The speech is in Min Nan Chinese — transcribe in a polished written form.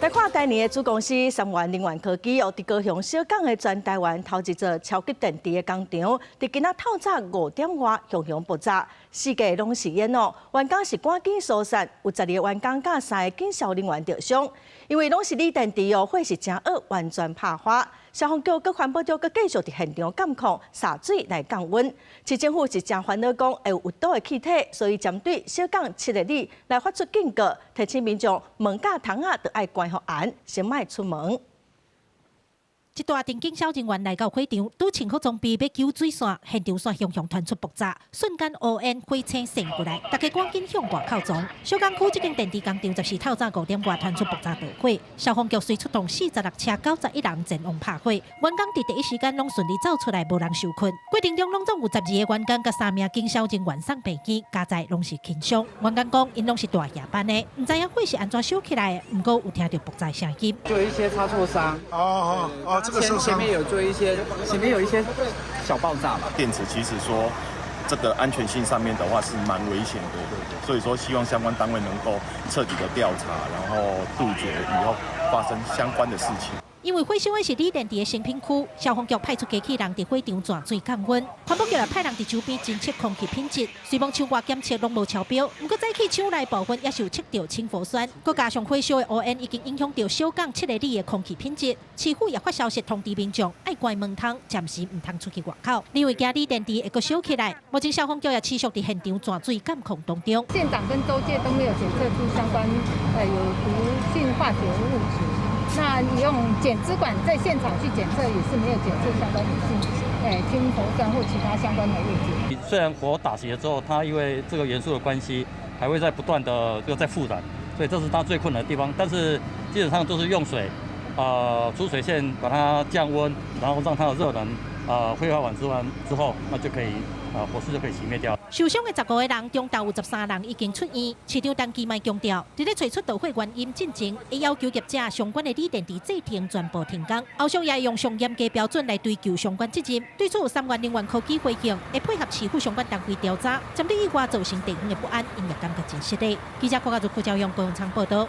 來看台泥的子公司三元能源科技哦，佇高雄小港的全台灣頭一座超級電池的工廠，佇今仔透早5點外熊熊爆炸，四界攏是煙哦，員工是趕緊疏散，有12個員工佮三个警消人員著傷，因為攏是鋰電池哦，火勢誠惡，完全拍花。消防局、佮環保局閣繼續佇現場監控灑水來降溫。市政府是誠煩惱講會有有毒的氣體，所以針對小港7个里來發出警告，提醒民眾門佮窗仔都愛關予嚴，先莫出門。一大陣警消人員來到火場，拄穿好裝備欲救水線，現場煞熊熊傳出爆炸，瞬間烏煙火星竄過來，大家趕緊向外口傱。小港區這間電池工廠14透早5點外傳出爆炸導火，消防局隨出動46車91人前往拍火，員工佇第一時間攏順利走出來，無人受困。過程中攏總有12個員工佮三名警消人員送病院，加在攏是輕傷。員工講，𪜶攏是大夜班的，毋知影火是按怎燒起來的，毋過有聽著爆炸聲音。就一些擦挫傷。哦哦哦，這個受傷。前面有做一些，前面有一些小爆炸嘛。電池其實說，這個安全性上面的話是蠻危險的，所以說希望相關單位能夠徹底的調查，然後杜絕以後發生相關的事情。因為火燒的是鋰電池的成品區，消防局派出機器人佇火場鑽水降溫，環保局也派人佇周邊偵測空氣品質，雖罔廠外檢測攏無超標，毋過早起廠內部分也是有測著氫氟酸，閣加上火燒的烏煙已經影響著小港7个里的空氣品質，市府也發消息通知民眾愛關門窗，暫時毋通出去外口。因為驚鋰電池會閣燒起來，目前消防局也持續佇現場鑽水監控當中。縣長跟州界都沒有檢測出相關有毒性化學物質。那你用檢資管在現場去檢測，也是沒有檢測相關的性，氫氟酸或其他相關的物質。雖然火打熄了之後，它因為這個元素的關係，還會在不斷的又在復燃，所以這是它最困難的地方。但是基本上都是用水，出水線把它降溫，然後讓它的熱能，揮發完之後，那就可以，火勢就可以熄滅掉。受傷的15個人中，有13人已經出院。市長陳其邁強調，佇咧揣出導火原因進前，會要求業者相關的鋰電池製程全部停工。後續也會用上嚴格標準來追究相關責任。對此，三元能源科技回應，會配合市府相關單位調查，針對意外造成地方的不安，𪜶也感覺真失禮。記者郭家如、柯昭勇、高永昌報道。